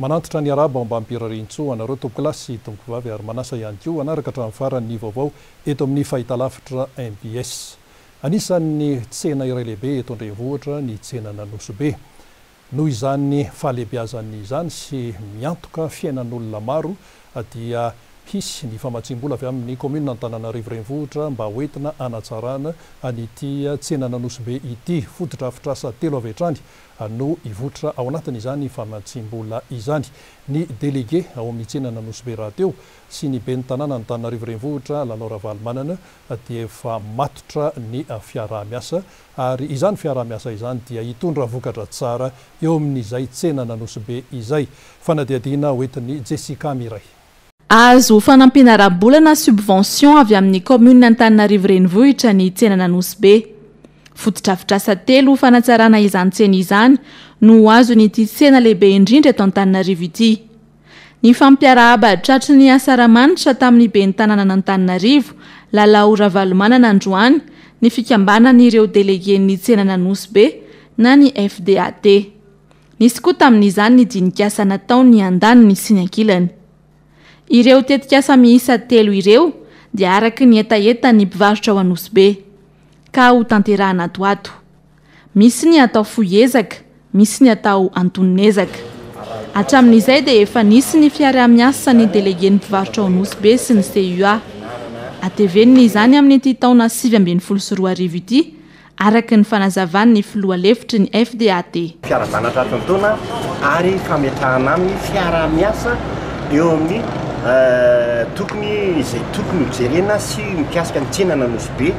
Manantitra ny arahaba ao Ambampirarintsoa anareo tompokolahy sy tompokovavy ary manasa ihany koa hanaraka hatramin'ny farany ny vaovao eto amin'ny fahitalavitra mbs. Anisan'ny tsena iray lehibe eto an-drenivohitra ny tsenan'Anosibe. Noho izany fahalehibiazany izany sy miantoka fiainan'olona maro dia hisy ny famatsiam-bola avy amin'ny kaominina Antananarivo Renivohitra mba hoentina hanatsarana an'ity tsenan'Anosibe ity. Fotodrafitrasa telo avy hatrany no hivoitra ao anatin'izany famatsiam-bola izany. Ny delege ao amin'ny tsenan'Anosibe rahateo sy ny ben'ny tanànan'Antananarivo Renivohitra Lalao Ravalomanana dia efa matotra ny fiaraha-miasa ary izany fiaraha-miasa izany dia hitondra vokatra tsara eo amin'izay tsenan'Anosibe izay. Fanadihadiana hoentin'i Jessica Miray. Azo fanampiana ara-bola na subvention avy amin'ny kaominina Antananarivo Renivohitra ny tsenan'Anosibe. Fotodrafitrasa telo ho fanatsarana izany tsena izany no ho azon'ity tsena lehibe indrindra eto Antananarivo ity. Nifampiarahaba tratry ny Asaramanitra tamin'ny ben'ny tanànan'Antananarivo, Lalao Ravalomanana androany, ny fikambanan'ireo delegen'ny tsenan'Anosibe na ny FDAT. Nisy koa tamin'izany ny dinik'asa nataon'ny andaniny sy ny ankilany. Ireo tetikasa miisa telo ireo dia araka ny hetahetan'ny mpivarotra ao Anosibe, ka hotanterahana ato ato. Misy ny atao fohy ezaka, misy ny atao antonon'ezaka. Hatramin'izay dia efa nisy ny fiaraha-miasa ny delegen'ny mpivarotra ao Nosy Be sy ny CUA. Hatevenina izany amin'ity taona 2019 ity, araka ny fanazavan'ny filoha lefitry ny FDAT. Fiarahabana tratry ny taona ary fametrahana aminy fiaraha-miasa eo amin'ny tokony izay tokony hojerena sy mikasika ny tsenan'Anosibe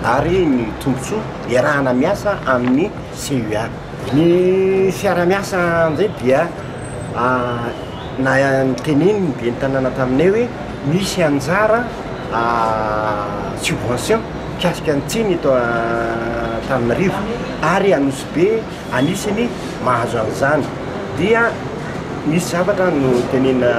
ary ny tombontsoa iarahana miasa amin'ny CUA. Ny fiaraha-miasa amin'izay dia na niteneniny ny ben'ny tanàna taminay hoe misy anjara subvention mikasika ny tsena eto Antananarivo ary Anosibe anisany mahazo an'izany dia nisy zavatra notenena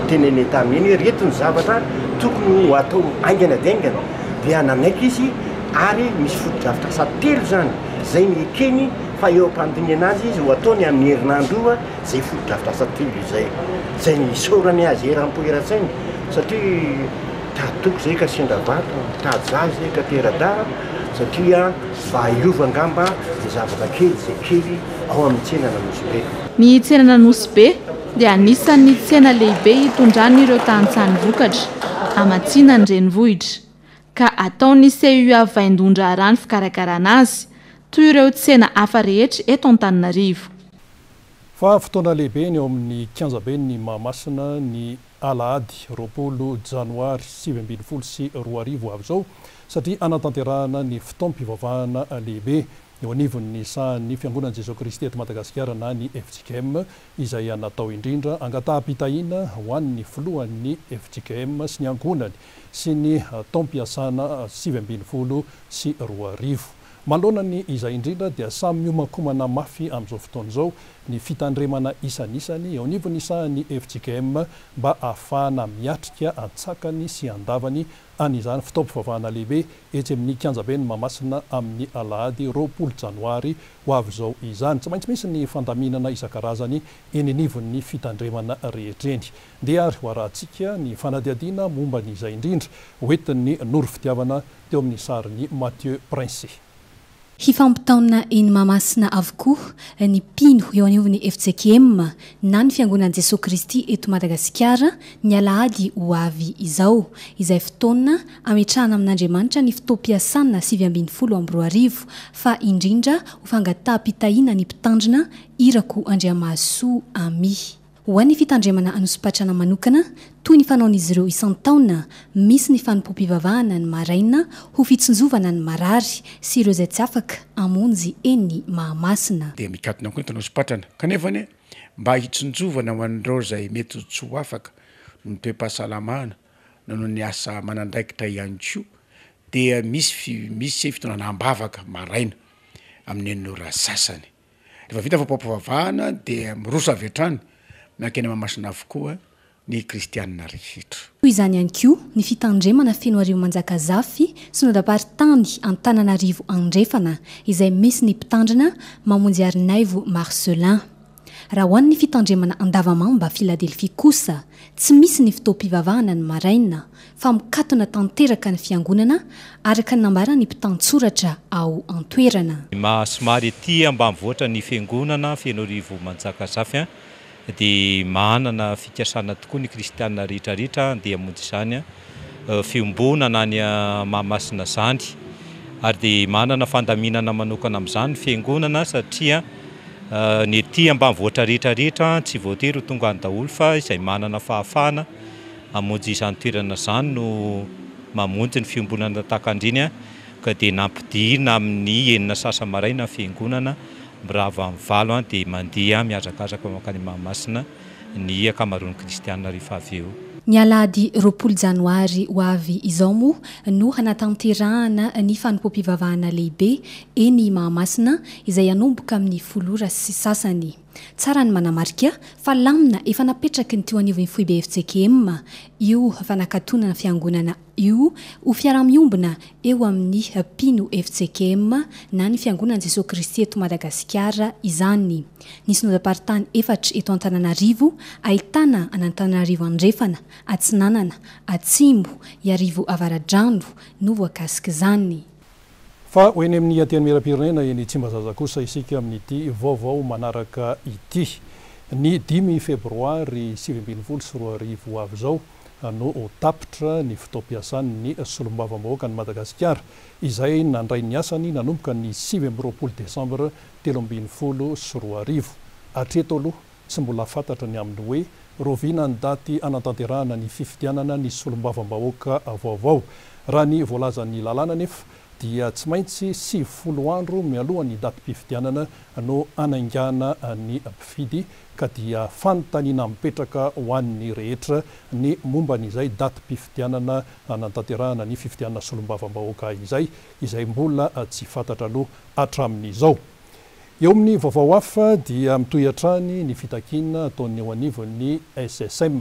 notenenay tamin'iny hoe reto ny zavatra tokony ho atao haingana dia haingana dia nanaiky izy ary misy fotodrafitrasa telo zany zay nekeny fa eo am-pandinihana azy izy ho ataony amin'ny herinandro io zay fotodrafitrasa telo izay, zay nisaorany azy eram-po eran-tsaina satria tady toko zay ka sendra vato, tady zaza zay ka tera-dahy satria mba hiova angamba ny zavatra kely izay kely ao amin'ny tsenan'Anosibe. Ny tsenan'Anosibe dia anisan'ny tsena lehibe hitondran'ireo tantsaha ny vokatra, hamatsiana ny renivohitra, ka ataon'ny CUA vaindohan-draharaha ny fikarakarana azy, toy ireo tsena hafa rehetra eto Antananarivo. Fa fotoana lehibe ny ao amin'ny kianjaben'i Mahamasina ny alahady 20 janoary 2019 ho avy izao satria hanatanterahana ny fotoam-pivavahana lehibe eo anivon'ny sahan'ny Fiangonan'i Jesoa Kristy eto Madagasikara na ny fjkm izay natao indrindra angataham-pitahiana ho an'ny filohan'ny fjkm sy ny ankohonany sy ny taom-piasana 2019. Manoloana ny izay indrindra dia samy miomankomana mafy amin'izao fotoana izao ny fitandremana isanisany eo anivon'ny sahan'ny fjkm mba hahafahana miatrika antsakany sy andavany an'izany fotoam-pivavahana lehibe etsy amin'ny kianjaben'i Mahamasina amin'ny alahady 20 janoary ho avy izao izany. Tsy maintsy misy ny fandaminana isan-karazany eny anivon'ny fitandremana rehetra eny. Ndeha ary ho arahantsika ny fanadihadiana momba ny izay indrindra hoentin'ny Noro Fitiavana teo amin'ny sarin'i Mathieu Prince. Hifampitaona eny Mahamasina avokoa ny mpino eo anivon'ny fjkm na ny Fiangonan'i Jesoa Kristy eto Madagasikara ny alahady ho avy izao, izay fotoana hametrahana amin'Andriamanitra ny fotoam-piasana 2019 fa indrindra ho fangataham-pitahiana ny Mpitandrina Irako Andriamahasoa Ami. Ho an'ny fitandremana Anosipatrana manokana, toy ny fanaon'izy ireo isan-taona, misy ny fanompoam-pivavahana ny maraina ho fitsinjovana ny marary sy ireo izay tsy afaka hamonjy eny Mahamasina. Dia mikatona koa eto Anosipatrana. Kanefa anie, mba hitsinjovana ho an'ireo izay mety ho tsy ho afaka noho ny toe-pahasalamana na noho ny asa aman'andraikitra ihany koa, dia misy misy fitondrana am-bavaka maraina amin'ny enina ora sasany. Rehefa vita fampampivavahana dia miroso avy hatrany mankeny Mahamasina avokoa ny kristianina rehetra. Toy izany ihany koa ny fitandremana Fenoarivo Manjakazafy, Synodam-paritany Antananarivo Andrefana, izay misy ny mpitandrina Mamonjiarinaivo Marcelin. Raha ho an'ny fitandremana Andavamamba Filadelfia kosa, tsy misy ny fotoam-pivavahana ny maraina fa mikatona tanteraka ny fiangonana araka ny nambaran'ny mpitantsoratra ao an-toerana. Maha somary ety ambanivohitra ny fiangonana Fenoarivo Manjakazafy dia manana fikasana tokoa ny kristiana rehetra rehetra handeha hamonjy izany fiombonana any Mahamasina izany ary dia manana fandaminana manokana amin'izany ny fiangonana satria ny ety ambanivohitra rehetra rehetra tsy voatery ho tonga any daholo fa izay manana fahafahana hamonjy izany toerana izany no mamonjy ny fiombonana tahaka an'ireny ka dia nampidirina amin'ny enina sasa maraina ny fiangonana, mirava amin'ny valo dia mandeha mihazakazaka mankany Mahamasina ny ankamaroan'ny kristiana rehefa avy eo. Ny alahady 20 janoary ho avy izao moa no hanatanterahana ny fanompoam-pivavahana lehibe eny Mahamasina izay hanomboka amin'ny folo ora sy sasany. Tsara ny manamarika fa lamina efa napetraky ny teo anivon'ny foibe fjkm io fanakatonana fiangonana io ho fiaraha-miombona eo amin'ny mpino fjkm na ny Fiangonan'i Jesoa Kristy eto Madagasikara izany. Ny synodam-paritany efatra eto Antananarivo ahitana an'Antananarivo Andrefana, Atsinanana, Atsimo, Iarivo Avaradrano no voakasik'izany. Fa ho eny amin'ny Antenimierampirenena eny Tsimbazaza kosa isika amin'ity vaovao manaraka ity. Ny dimy febroary 2019 ho avy izao no ho tapitra ny fotoam-piasan'ny solombavambahoakan'i Madagasikara izay nandray ny asany nanomboka ny 29 desambra 2013. Hatreto aloha Tsy mbola fantatra ny amin'ny hoe rahoviana ny daty hanatanterahana ny fifidianana ny solombavambahoaka vaovao. Raha ny voalazan'ny lalàna anefa dia tsy maintsy 90 andro mialohan'ny datim-pifidianana no hanaingana ny mpifidy ka dia fanontaniana mipetraka ho an'ny rehetra ny momban'izay datim-pifidianana hanatanterahana ny fifidianana solombavambahoaka izay, izay mbola tsy fantatra aloha hatramin'izao. Eo amin'ny vaovao hafa dia mitohy hatrany ny fitakiana ataon'ny eo anivon'ny SSM.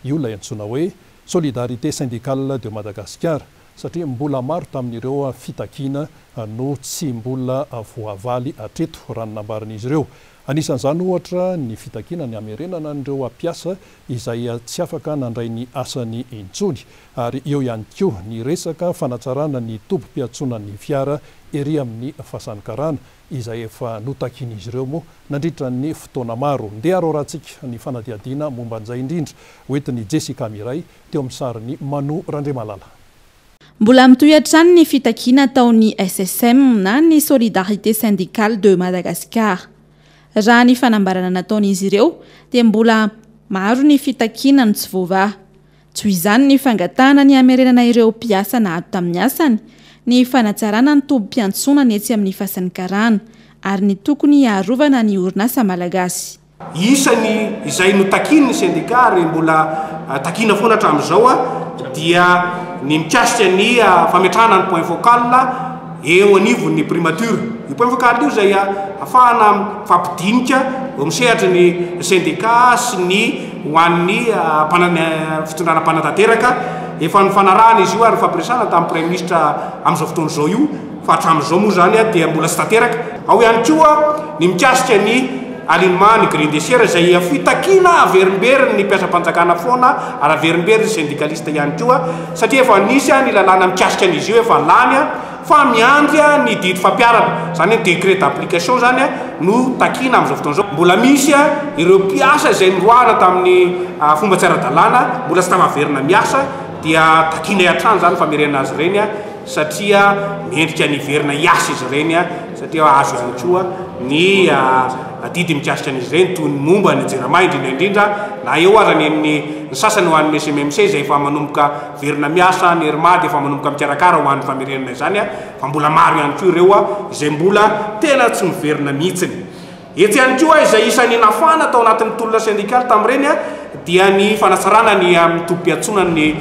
Io ilay antsoina hoe Solidarité Syndicale de Madagascar satria mbola maro tamin'ireo fitakiana no tsy mbola voavaly hatreto raha ny nambaran'izy ireo. Anisan'izany ohatra ny fitakiana ny hamerenana an'ireo mpiasa izay tsy afaka nandray ny asany intsony ary eo ihany koa ny resaka fanatsarana ny tobim-piantsonan'ny fiara ery amin'ny Fasan'ny Karana izay efa notakian'izy ireo moa nandritra ny fotoana maro. Ndeha aroarantsika ny fanadihadiana momba an'izay indrindra hoentin'i Jessica Miray teo amin'ny sarin'i Manu Randriamalala. Mbola mitohy hatrany ny fitakiana ataon'ny SSM na ny Solidarité Syndicale de Madagascar. Raha ny fanambarana nataon'izy ireo dia mbola maro ny fitakiana no tsy voavaha. Toy izany ny fangatahana ny hamerenana ireo mpiasa naato tamin'ny asany, ny fanatsarana ny tobim-piantsonana etsy amin'ny Fasan'ny Karana, ary ny tokony hiarovana ny orinasa malagasy. Isany izay notakian'ny sendika ary mbola takiana foana hatramin'izao dia ny mikasika ny fametrahana ny point focal eo anivon'ny primature. Io point focal io izay ahafahana mifampidinika eo amin'ny sehatry ny sendika sy ny ho an'ny fitondrana mpanatanteraka. Efa nifanarahana izy io ary nifampiresahana tamin'ny praiminisitra amin'izao fotoana izao io fa hatramin'izao moa izany dia mbola tsy tanteraka. Ao ihany koa ny mikasika ny alignement ny grille indiciaire izay fitakiana averimberin'ny mpiasam-panjakana foana ary averimberin'ny syndicaliste ihany koa satria efa nisy ny lalàna mikasika an'izy io efa lany fa miandry ny didy fampiharana, izany hoe décret d'application izany no takiana amin'izao fotoana izao. Mbola misy ireo mpiasa izay noroahana tamin'ny fomba tsy ara-dalàna mbola tsy tafaverina miasa dia takianay hatrany izany famerenana azy ireny satria mendrika ny hiverina hiasa izy ireny satria azo ihany koa ny adidy mikasika an'izy ireny toy ny momba ny Jirama indrindra indrindra na eo aza ny ny sasany ho an'ny SMMC izay efa manomboka verina miasa, ny Airmad efa manomboka mikarakara ho an'ny famerenana izany fa mbola maro ihany koa ireo izay mbola tena tsy miverina mihitsiny. Etsy ihany koa izay isan'ny nafana tao anatin'ny tolona sendikaly tamin'ireny dia ny fanatsarana ny amin'ny tobim-piantsonan'ny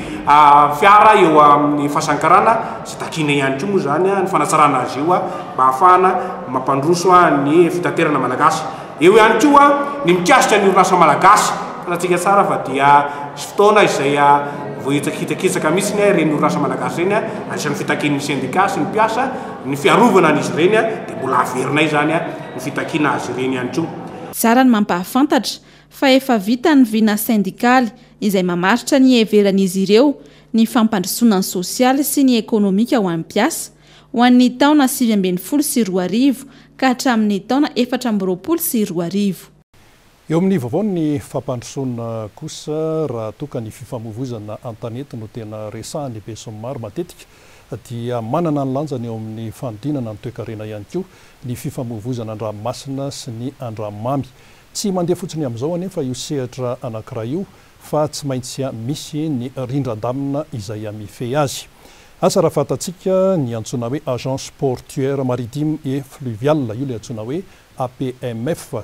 fiara eo amin'ny Fasankarana izay takiana ihany koa moa izany ny fanatsarana azy io mba hahafahana mampandroso ny fitaterana malagasy. Eo ihany koa ny mikasika ny orinasa malagasy. Fantatsika tsara fa dia misy fotoana izay voahitsakitsakitsaka mihitsy ireny orinasa malagasy ireny, anisan'ny fitakian'ny sendika sy ny mpiasa ny fiarovana an'izy ireny dia mbola averinay izany ny fitakiana azy ireny ihany koa. Tsara ny mampahafantatra fa efa vita ny vina sendikaly izay mamaritra ny hiheveran'izy ireo ny fampandrosoana ny sosialy sy ny ekonomika ho an'ny mpiasa ho an'ny taona 2019 ka hatramin'ny taona 2024. Eo amin'ny vaovaon'ny fampandrosoana kosa, raha toa ka ny fifamoivoizana an-tanety no tena resahan'ny besinimaro matetika, dia manana ny lanjany eo amin'ny fanodinana ny toekarena ihany koa ny fifamoivoizana an-dranomasina sy ny an-dranomamy. Tsy mandeha fotsiny amin'izao anefa io sehatra anankiray io fa tsy maintsy misy ny rindran-damina izay mifehy azy. Asa raha fantatsika ny antsoina hoe Agence Portuaire Maritime et Fluviale, io ilay antsoina hoe APMF.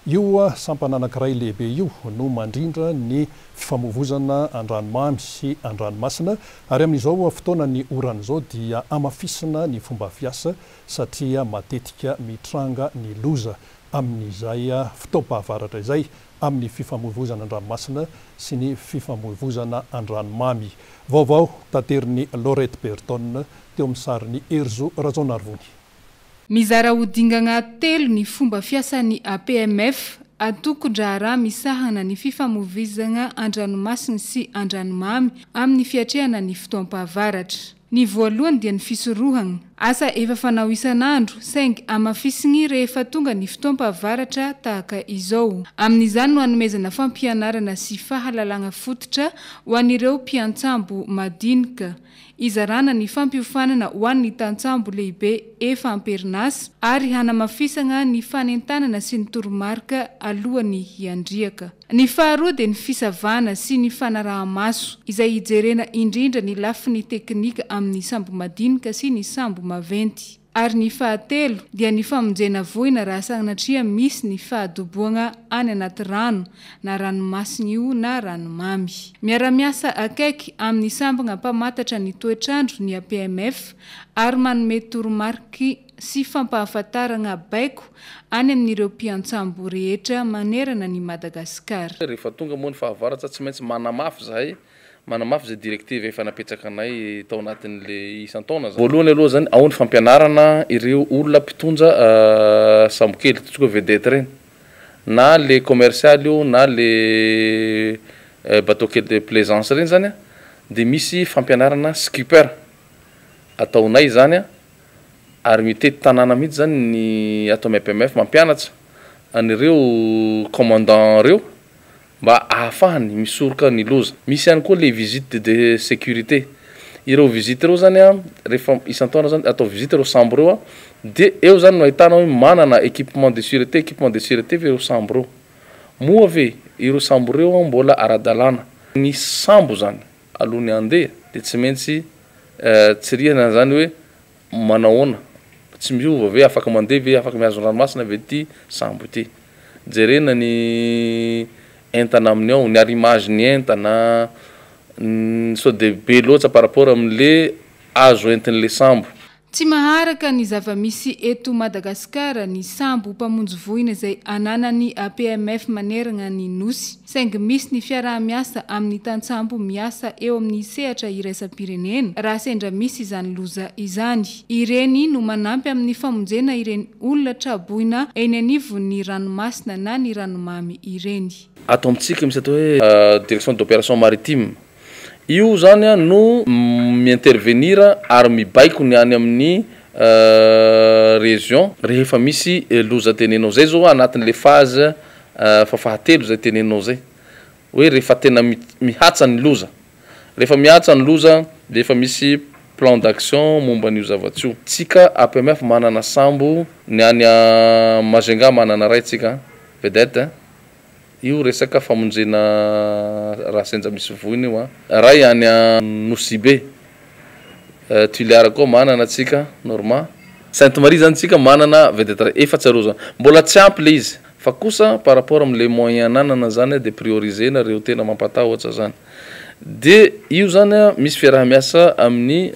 Io sampana anankiray lehibe io no mandrindra ny fifamoivozana an-dranomamy sy an-dranomasina ary amin'izao fotoanan'ny orana izao dia hamafisina ny fomba fiasa satria matetika mitranga ny loza amin'izay fotoam-pahavaratra izay amin'ny fifamoivozana an-dranomasina sy ny fifamoivozana an-dranomamy. Vaovao taterin'i Laurette Berton teo amin'ny sarin'i Herizo Rajaonarivony. Mizara ho dingana telo ny fomba fiasan'ny APMF, Antokon-draharaha misahana ny fifamoivoizana an-dranomasina sy an-dranomamy amin'ny fiatrehana ny fotoam-pahavaratra. Ny voalohany dia ny fisorohana. Asa efa fanao isan'andro, saingy hamafisigny rehefa tonga ny fotoam-pahavaratra tahaka izao. Amin'izany no hanomezana fampianarana sy fahalalagna fototra ho an'ireo mpiantsambo madinika. Hizarana ny fampiofanana ho an'ny tantsambo lehibe efa am-perinasa ary hanamafisana ny fanentanana sy ny toromarika alohan'ny hiandriaka. Ny faharoa dia ny fisavana sy ny fanaraha-maso, izay hijerena indrindra ny lafiny teknika amin'ny sambo madinika sy ny sambo maventy. Ary ny fahatelo dia ny famonjena voina raha sanatria misy ny fahadoboagna any anaty rano, na ranomasina io na ranomamy. Miara-miasa akaiky amin'ny sambagna mpamatatra ny toetr'andro ny APMF ary manome toromariky sy fampahafantaragna baiko any amin'ireo mpiantsambo rehetra manerana an'i Madagasikara. Rehefa tonga moa ny fahavaratra tsy maintsy manamafy zahay Manamafy izay directive efa napetrakanay tao anatin'le isan-taona zany. Voalohany aloha zany ao ny fampianarana ireo olona mpitondra sambokely, ataontsika hoe vedette ireny, na le commercial io na le bateau kely de plaisance ireny zany an, de misy fampianarana skipper ataonay zany an, ary mitety tanàna mihitsy zany ny ato amin'ny APMF mampianatra an'ireo commandant ireo mba ahafahany misoroka ny loza. Misy ihany koa le visite de sécurité. Ireo visite ireo zany an, rehefa isan-taona zany atao visite ireo sambo ireo an, dia eo zany no ahitana hoe manana équipement de sûreté, équipement de sûreté ve ireo sambo ireo? Moa ve ireo sambo ireo mbola ara-dalàna? Ny sambo zany alohan'ny handeha dia tsy maintsy tsirihana zany hoe Manahoana? Tsy miova ve? Afaka mandeha ve? Afaka mihazo ny ranomasina ve ity sambo ity? Jerena ny entana aminy ao, ny arrimage ny entana, sao dia be loatra par rapport amin'le azo entin'le sambo. Tsy maharaka ny zava-misy eto Madagasikara ny sambo mpamonjy voina izay ananan'ny APMF manerana ny Nosy. Saingy misy ny fiaraha-miasa amin'ny tantsambo miasa eo amin'ny sehatra iraisam-pirenena raha sendra misy izany loza izany. Ireny no manampy amin'ny famonjena ireny olona tra-boina eny anivon'ny ranomasina na ny ranomamy ireny. Ato amintsika misy atao hoe direction d'opération maritime. Io izany no mi-intervenir ary mibaiko ny any amin'ny région rehefa misy loza tenenao. Zay zao anatin'le phase fa fahatelo zay teneninao zay hoe rehefa tena mihatsa ny loza. Rehefa mihatsa ny loza dia efa misy plan d'action momba an'io zavatsy io. Tsika APMF manana sambo ny any Majunga manana ray tsika vedette. Io resaka famonjena raha sendra misy voina io an. Ray any Nosy Be, Tuléar koa manana tsika, Norma. Sainte Marie zany tsika manana vedette ray, efatsy areo zany. Mbola tsy ampy le izy, fa kosa par rapport amle moyen ananana zany de prioriser-na reo tena mampatahotra zany. De io zany an misy fiaraha-miasa amin'ny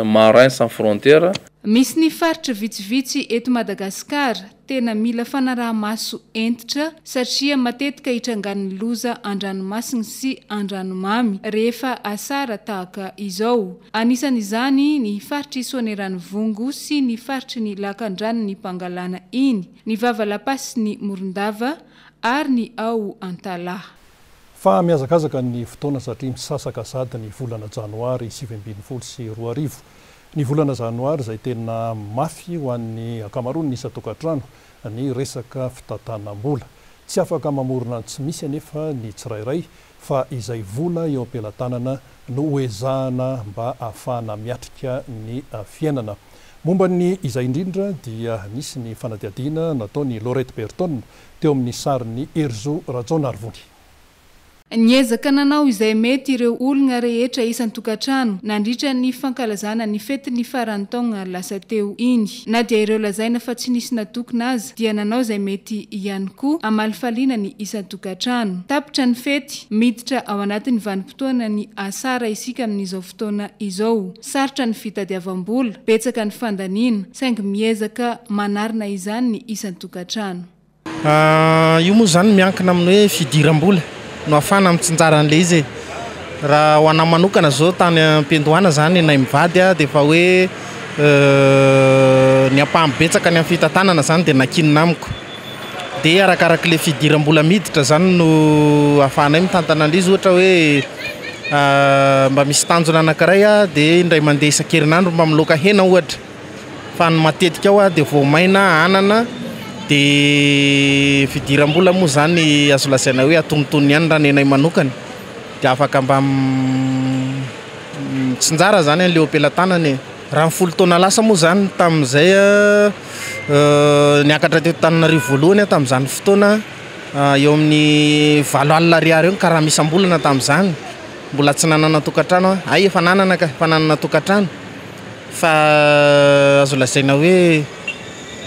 Marins sans frontières. Misy ny faritra vitsivitsy eto Madagasikara tena mila fanaraha-maso hentitra satria matetika itrangan'ny loza an-dranomasina sy an-dranomamy rehefa asara tahaka izao. Anisan'izany ny faritr'i Soanieranivongo sy ny faritry ny lakandranon'i Pangalana iny, ny Vavalapasin'i Morondava ary ny ao Antalaha. Fa mihazakazaka ny fotoana satria misasaka sady ny volana janoary 2019. Ny volana janoary izay tena mafy ho an'ny ankamaroan'ny isan-tokantrano ny resaka fitantanam-bola. Tsy afaka mamorona ny tsy misy anefa ny tsirairay fa izay vola eo am-pelatanana no hoezahana mba ahafahana miatrika ny fiainana. Momba ny izay indrindra dia nisy ny fanadihadiana nataon'i Laurette Berton teo amin'ny sarin'i Herizo Rajaonarivony. Niezaka nanao izay mety ireo olona rehetra isan-tokantrano nandritra ny fankalazana ny fetin'ny faran'ny taona lasa teo iny. Na dia ireo lazaina fa tsy nisy natokona aza dia nanao izay mety ihany koa hamalifaliana ny isan-tokantrano. Tapitra ny fety, miditra ao anatin'ny vanim-potoanan'ny asara isika amin'izao fotoana izao. Sarotra ny fitadiavam-bola, betsaka ny fandaniana, saingy miezaka manarina izany ny isan-tokantrano. Io moa izany miankina amin'ny hoe fidiram-bola no ahafahana mitsinjara an'ilay izy e. Raha ho anà manokana izao tany am-piandohana izany ianay mivady dia efa hoe ny ampahany betsaka ny amin'ny fitantanana izany dia nankinina amiko. Dia arakarak'ilay fidiram-bola miditra izany no ahafahanay mitantana an'ilay izy ohatra hoe mba misy tanjona anankiray dia indray mandeha isan-kerinandro mba miloaka hena ohatra. Fa ny matetika ao dia voamaina, anana, dia fidiram-bola moa izany azo lazaina hoe antonontonony ihany raha ny anay manokana, dia afaka mba mitsinjara izany an'ilay eo am-pelatanana e. Raha ny folo taona lasa moa izany tamin'izay niakatra teto Antananarivo voalohany aho tamin'izany fotoana, eo amin'ny 8000 ariary eo ny karama isam-bolana tamin'izany, mbola tsy nanana tokantrano aho, hay efa nanana ka, efa nanana tokantrano. Fa azo lazaina hoe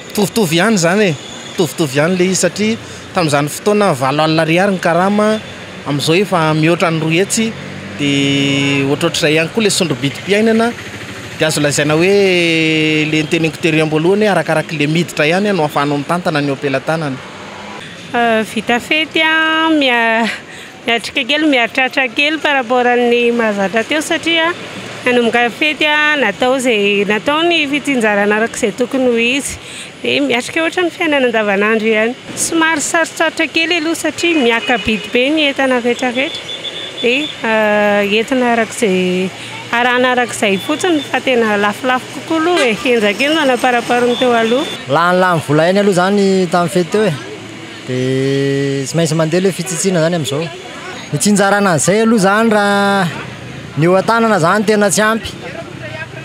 mitovitovy ihany izany e, mitovitovy ihany ilay izy satria tamin'izany fotoana 8000 ariary ny karama, amin'izao efa mihoatra ny 200 dia ohatrohatr'izay ihany koa ilay sondro-bidim-piainana, dia azo lazaina hoe ilay noteneniko tery am-boalohany hoe arakarak'ilay miditra ihany no ahafahanao mitantana ny eo am-pelatanana. Vita fety an, Miatrika kely, mihatratra kely par rapport an'ny mahazatra teo satria nanomboka fety natao izay natao ny fitsinjarana araka izay tokony ho izy. Dia miatrika ohatran'ny fiainana andavanandro ihany. Somary sarotsarotra kely aloha satria miaka-bidy be ny entana rehetra rehetra dia entina araka izay arahana araka izay fotsiny fa tena lafolafo kokoa aloha e, henjakenjana par rapport ny teo aloha. Lanilany vola ihany aloha izany tamin'ny fety teo e. Dia tsy maintsy mandeha ilay fitsitsiana zany amin'izao. Ny tsinjarana an'izay aloha zany raha ny eo an-tanana zany tena tsy ampy.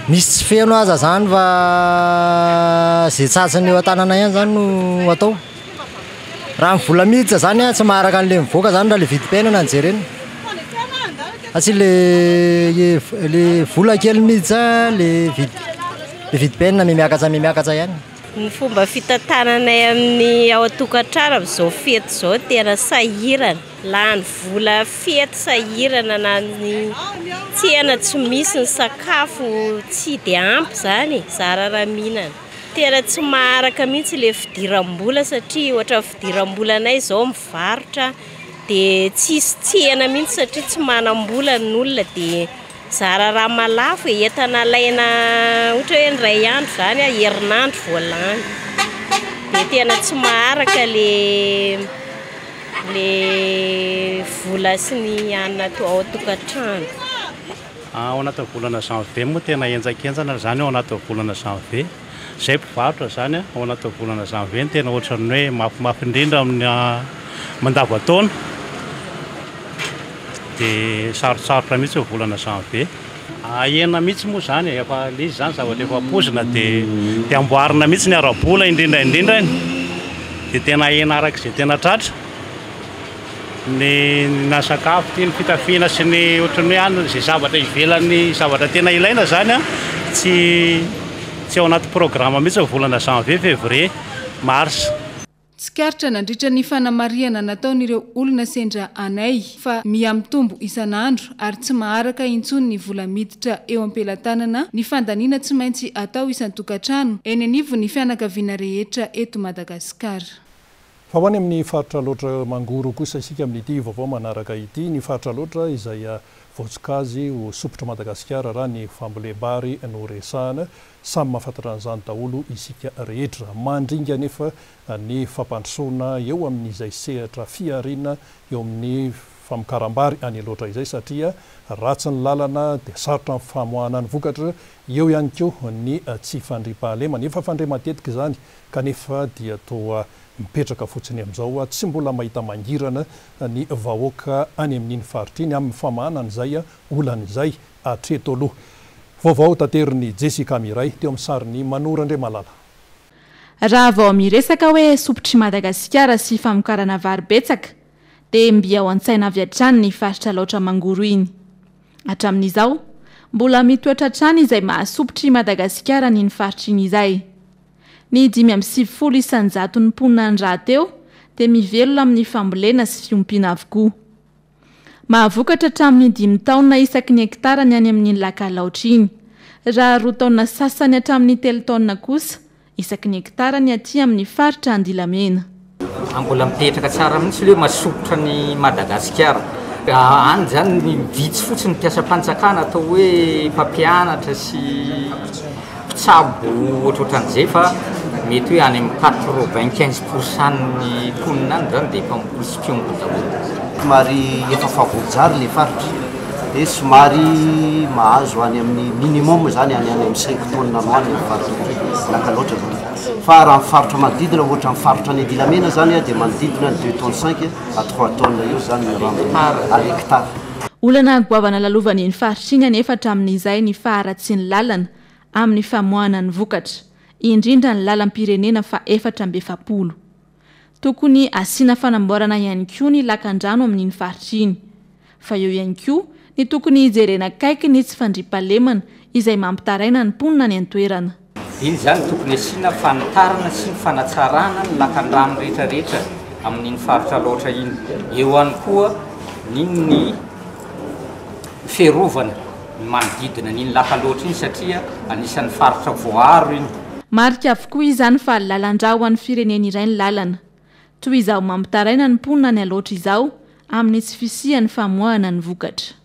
Misy tsy feno aza zany fa izay tratran'ny eo an-tanana ihany zany no atao. Raha ny vola miditra zany an, tsy maharaka an'ilay mivoaka zany raha ilay vidim-piainana no jerena. Satria le le vola kely miditra, le vid- le vidim-piainana mihamiakatra mihamiakatra ihany. Ny fomba fitantananay amin'ny ao an-tokantrano amin'izao fety izao tena sahirana, lany vola fety sahirana na ny tsena tsy misy ny sakafo tsy dia ampy izany e, zara raha mihinana. Tena tsy maharaka mihitsy ilay fidiram-bola satria ohatran'ny fidiram-bolanay izao mivarotra dia tsisy tsena mihitsy satria tsy manam-bola ny olona dia Zara raha malafo e, entana alaina ohatra hoe indray andro izany a, herinandro vao lany. Dia tena tsy maharaka le le vola sy ny hanina ato ao an-tokantrano. Ao anatin'ny volana janvier moa tena henjankenjana izany ao anatin'ny volana janvier. Izay mpivarotra izany ao anatin'ny volana janvier no tena ohatran'ny hoe mafimafy indrindra amin'ny mandavantaona. Dia sarotsarotra mihitsy ny volana janvier. Ahena mihitsy moa izany e, efa ilay izy izany zavatra efa poizina dia dia amboarina mihitsy ny ara-bola indrindra indrindra dia tena ahena araka izay tena tratra. Ny na sakafo ity, ny fitafiana sy ny ohatran'ny hoe any izay zavatra ivelan'ny zavatra tena ilaina izany an, tsy tsy ao anaty programme mihitsy ny volana janvier, février, mars. Tsikaritra nandritra ny fanamarihana nataon'ireo olona sendra anay fa miha-mitombo isan'andro ary tsy maharaka intsony ny vola miditra eo am-pelatanana ny fandaniana tsy maintsy atao isan-tokantrano eny anivon'ny fianakaviana rehetra eto Madagasikara. Fa ho any amin'ny faritra Alaotra Mangoro kosa isika amin'ity vaovao manaraka ity. Ny faritra Alaotra izay voatsokajy ho sompitry Madagasikara raha ny fambolem-bary no resahana. Samy mahafantatra an'izany daholo isika rehetra. Mandringa anefa ny fampandrosoana eo amin'izay sehatra fihariana eo amin'ny famokaram-bary any Alaotra izay satria ratsy ny lalana dia sarotra ny famoahana ny vokatra, eo ihany koa ny tsy fandriampahalemana. Efa fandre matetika izany kanefa dia toa mipetraka fotsiny amin'izao, tsy mbola mahita mangirana ny vahoaka any amin'iny faritra iny amin'ny famahana an'izay olana izay hatreto aloha. Vaovao taterin'i Jessica Miray teo amin'ny sarin'i Mano Randriamalala. Raha vao miresaka hoe sopitr'i Madagasikara sy famokarana vary betsaka dia mby ao an-tsaina avy hatrany ny faritra Alaotra Mangoro iny. Hatramin'izao, mbola mitoetra hatrany izay maha sopitr'i Madagasikara an'iny faritra iny izay. Ny 95 isan-jaton'ny mponina any rahateo dia mivelona amin'ny fambolena sy fiompiana avokoa. Mahavokatra hatramin'ny dimy taonina isaky ny hektara ny any amin'iny lac Alaotra iny, raha roa taonina sasany hatramin'ny telo taonina kosa isaky ny hektara ny aty amin'ny faritra Andilamena. Mbola mipetraka tsara mihitsy ilay hoe masopotra an'i Madagasikara. Any izany vitsy fotsiny ny mpiasam-panjakana atao hoe mpampianatra sy mpitsabo ohatrohatran'izay fa mety hoe any amin'ny 95 pour cent ny mponina any izany dia mpamboly sy mpiompy daholo. Somary efa favoajary ilay faritra dia somary mahazo any amin'ny minimum izany any any amin'ny cinq tonnes any ho any ny faritra laka loatra izany. Fa raha ny faritra manodidina ohatra ny faritra any Andilamena izany dia manodidina ny deux tonnes cinq à trois tonnes eo izany ny rendement à l'hectare. Olana goavana lalovan'iny faritra iny anefa hatramin'izay ny faharatsian'ny lalana amin'ny famoahana ny vokatra, indrindra ny lalam-pirenena faha-44. Tokony asiana fanamboarana ihany koa ny lakan-drano amin'iny faritra iny. Fa eo ihany koa ny tokony hijerena akaiky ny tsy fandriampahalemana izay mampitaraina ny mponina any an-toerana. Iny izany tokony asiana fanitarana sy ny fanatsarana ny lakan-drano rehetra rehetra amin'iny faritra Alaotra iny. Eo ihany koa ny ny fiarovana ny manodidina an'iny lac Alaotra iny satria anisan'ny faritra voaaro iny. Marika avokoa izany fa lalan-drà ho an'ny firenena iray ny lalana. Toy izaho mampitaraina ny mponina any Alaotra izao amin'ny tsy fisian'ny famoahana ny vokatra.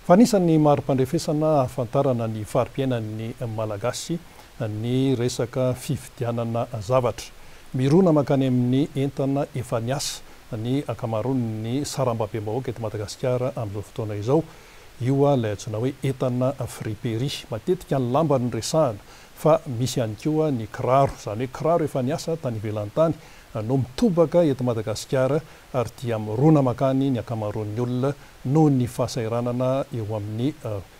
Fa anisan'ny mari-pandrefesana ahafantarana ny fari-piainan'ny Malagasy ny resaka fividianana zavatra. Mirona mankany amin'ny entana efa niasa ny ankamaroan'ny sarambabem-bahoaka eto Madagasikara amin'izao fotoana izao. Io ilay antsoina hoe entana friperie. Matetika ny lamba no resahana fa misy ihany koa ny kiraro, izany hoe kiraro efa niasa tany ivelany tany no mitobaka eto Madagasikara ary dia mirona mankany ny ankamaroan'ny olona noho ny fahasahiranana eo amin'ny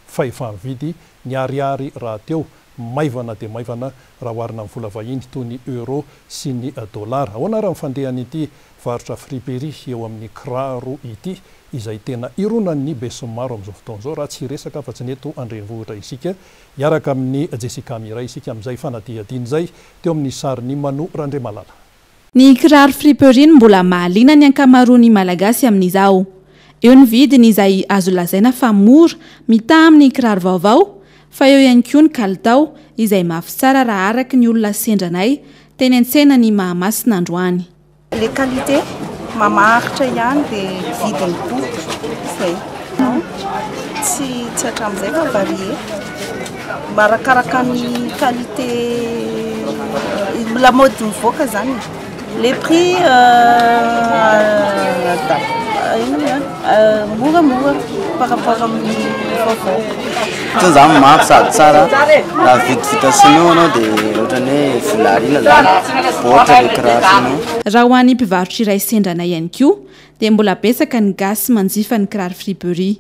fahefa-mividy, ny ariary rahateo maivana dia maivana raha oharina amin'ny vola vahiny toy ny euro sy ny dolara. Ahoana ary ny fandehan'ity varotra friperie eo amin'ny kiraro ity izay tena ironan'ny besinimaro amin'izao fotoana izao raha tsy hiresaka afa-tsy ny eto an-drenivohitra isika. Hiaraka amin'i Jessica Miray isika amin'izay fanadihadiana izay teo amin'ny sarin'i Manu Randriamalala. Ny kiraro friperie no mbola mahaliana ny ankamaroan'ny Malagasy amin'izao. Eo ny vidiny izay azo lazaina fa mora mitaha amin'ny kiraro vaovao fa eo ihany koa ny kalitao izay mafy tsara raha araka ny olona sendra anay teny an-tsenan'i Mahamasina androany. Le qualité mamaritra ihany dia vidiny koa izay. Tsy tsy hatramin'izay fa varié. Arakaraka ny qualité lamaody mivoaka zany e. Les prix moramora par rapport amin'ny vaovao. Itony zany mafy sady tsara, raha mividy vita sinoa anao dia ohatran'ny hoe vola ariana zany, baoritra le kiraro sinoa. Raha ho an'ny mpivarotra iray sendra anay ihany koa dia mbola betsaka ny gasy manjifa ny kiraro friperie.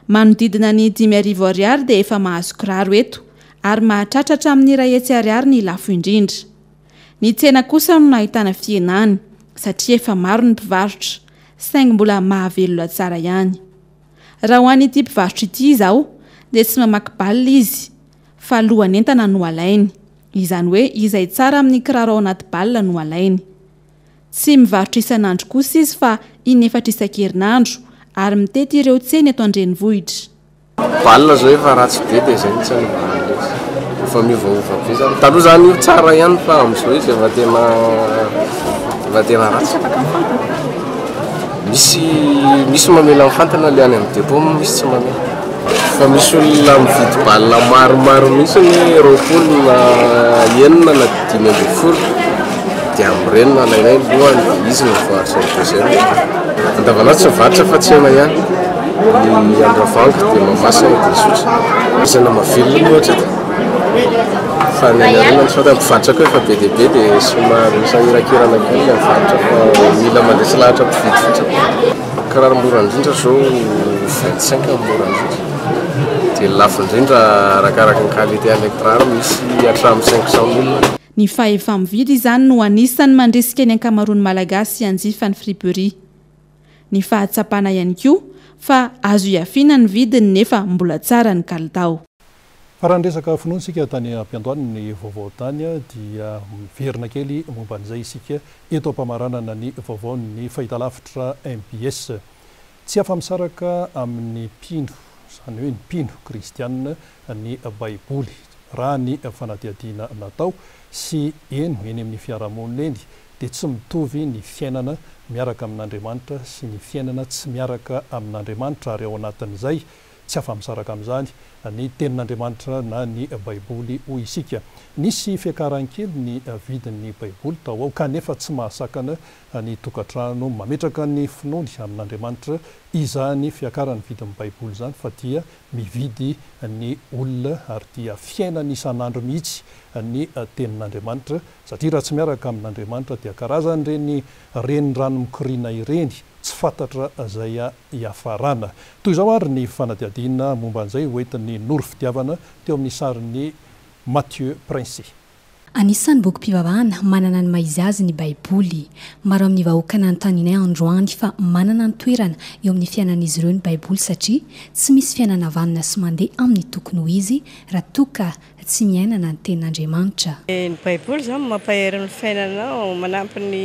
Manodidina ny 5000 ariary dia efa mahazo kiraro eto ary mahatratra hatramin'ny 100 ariary ny lafo indrindra. Ny tsena kosa no nahitana fihenany satria efa maro ny mpivarotra saingy mbola mahavelona tsara ihany. Raha ho an'ity mpivarotra ity izao dia tsy mamaky balle izy fa lohan'entana no alainy, izany hoe izay tsara amin'ny kiraro ao anaty balle no alainy. Tsy mivarotra isan'andro kosa izy fa in'efatra isan-kerinandro ary mitety ireo tsena eto an-drenivohitra. Bal zao efa ratsy be dia zay no tsy anaovana an'ilay izy. Efa miovaova be zany. Taloha zany io tsara ihany fa amin'izao izy efa tena efa tena ratsy. Misy misy mamela mifantana le any amin'ny dépôt moa misy tsy mamela. Fa misy olona mividy bal maromaro mihitsy ny 20 na enina na 15 dia amin'ireny no alainay ny lohany dia izy no mivarotra ny deuxième. Andavanandro tsy mivarotra fa tsena ihany. Ny Andravoahangy dia Mahamasina dia Isotry. Isana mahavelona aloha hatreto fa ny any aoriana tsy fantatra. Mpivarotra koa efa be dia be dia somary misahirakirana kely ilay mivarotra fa mila mandresy lahatra mpividy fotsiny. Kiraro mora indrindra izao 25 no mora indrindra dia ny lafo indrindra arakaraka ny qualité an'ilay kiraro misy hatramin'ny 500 mille. Ny fahefa-mividy izany no anisan'ny mandrisika ny ankamaroan'ny Malagasy hanjifa ny friperie. Ny fahatsapana ihany koa fa azo ihafiana ny vidiny nefa mbola tsara ny kalitao. Fa raha niresaka finoana isika tany am-piandohany ny vaovao tany dia miverina kely momba an'izay isika eto am-pamaranana ny vaovaon'ny fahitalavitra mbs. Tsy afa-misaraka amin'ny mpino, izany hoe ny mpino kristiana, ny Baiboly. Raha ny fanadihadiana natao sy heno eny amin'ny fiarahamonina eny dia tsy mitovy ny fiainana miaraka amin'Andriamanitra sy ny fiainana tsy miaraka amin'Andriamanitra ary ao anatin'izay, tsy afa-misaraka amin'izany, ny Tenin'Andriamanitra na ny Baiboly hoy isika. Nisy fiakarany kely ny vidin'ny Baiboly tao ao kanefa tsy mahasakana ny tokantrano mametraka ny finoany amin'Andriamanitra izany fiakaran'ny vidin'ny Baiboly izany fa dia mividy ny olona ary dia fiainany isan'andro mihitsy ny Tenin'Andriamanitra Satria raha tsy miaraka amin'Andriamanitra dia karazan'ireny renirano mikoriana ireny, tsy fantatra izay hiafarana. Toy izao ary ny fanadihadiana momba an'izay hoentin'i Noro Fitiavana teo amin'ny sarin'i Mathieu Princé. Anisan'ny bokim-pivavahana manana ny maha izy azy ny Baiboly. Maro amin'ny vahoaka nanontanianay androany fa manana ny toerana eo amin'ny fiainan'izy ireo ny Baiboly satria tsy misy fiainana vanona sy mandeha amin'ny tokony ho izy raha toa ka tsy miainana ny tenin'Andriamanitra. Ny baiboly izany mampahery ny fiainanao, manampy ny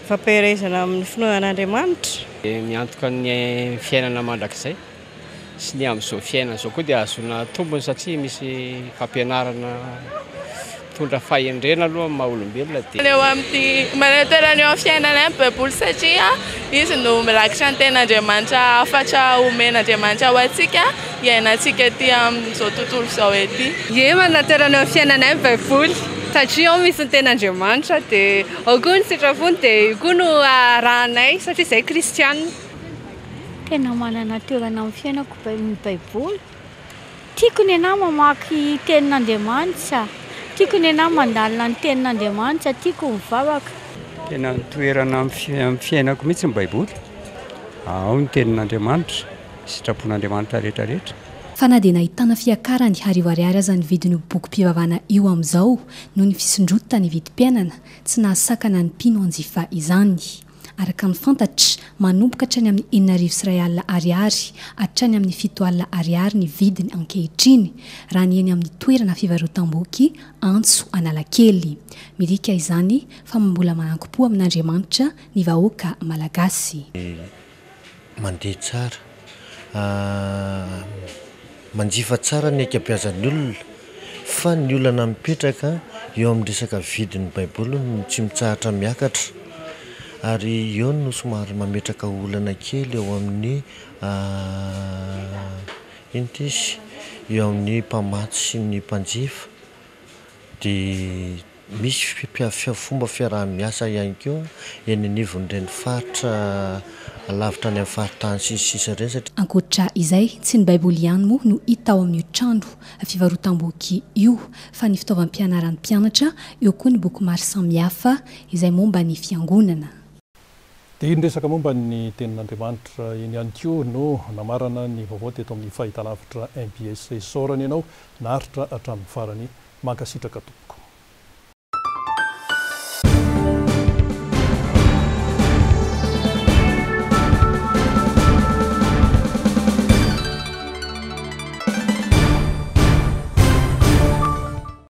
fampaherezana amin'ny finoana an'Andriamanitra. Miantoka ny fiainana mandrakizay sy ny amin'izao fiainana izao koa dia ahazoana tombony satria misy fampianarana mitondra fahendrena aloha amin'ny maha olombelona dia. Eo amin'ity manana toerana eo amin'ny fiainanay ny baiboly satria izy no mirakitra ny tenin'Andriamanitra hafatra omen'Andriamanitra ho antsika iainantsika ety amin'izao tontolo izao ety. Ie, manana toerana eo amin'ny fiainanay ny baiboly satria ao misy ny tenin'Andriamanitra dia ao koa ny sitrapony dia io koa no arahanay satria izahay kristianina. Tena manana toerana amin'ny fiainako ny baiboly. Tiako ny anah mamaky tenin'Andriamanitra, tiako ny anah mandalina ny tenin'Andriamanitra, tiako mivavaka. Tena toerana amin'ny fiainako mihitsy ny baiboly, ao ny tenin'Andriamanitra, sitrapon'Andriamanitra rehetra rehetra. Fa na dia nahitana fiakarany arivo ariary aza ny vidin'io bokim-pivavahana io amin'izao noho ny fisondrotan'ny vidim-piainana, tsy nahasakana ny mpino hanjifa izany. Araka ny fantatra, manomboka hatrany amin'ny 6100 ariary hatrany amin'ny 7000 ariary ny vidiny ankehitriny, raha ny eny amin'ny toerana fivarotam-boky Antso Analakely. Midika izany fa mbola manankim-po amin'Andriamanitra ny vahoaka malagasy. Mandeha tsara. Manjifa tsara ny ankabeazan'ny olona fa ny olana mipetraka eo amin'ny resaka vidin'ny baiboly no tsy mitsahatra miakatra ary eo no somary mametraka olana kely eo amin'ny inona ity izy eo amin'ny mpamatsy sy ny mpanjifa dia Misy fomba fiaraha-miasa ihany koa eny anivon'ireny faritra lavitra any amin'ny faritany sy ny sisa ireny satria. Ankoatra izay, tsy ny Baiboly ihany moa no hita ao amin'io trano fivarotam-boky io fa ny fitaovam-pianaran'ny mpianatra, eo koa ny boky maro samihafa izay momba ny fiangonana. Dia iny resaka momba ny Tenin'Andriamanitra iny ihany koa no namarana ny vaovao teto amin'ny fahitalavitra mbs. Isaorana ianao naharitra hatramin'ny farany. Mankasitraka tompoko.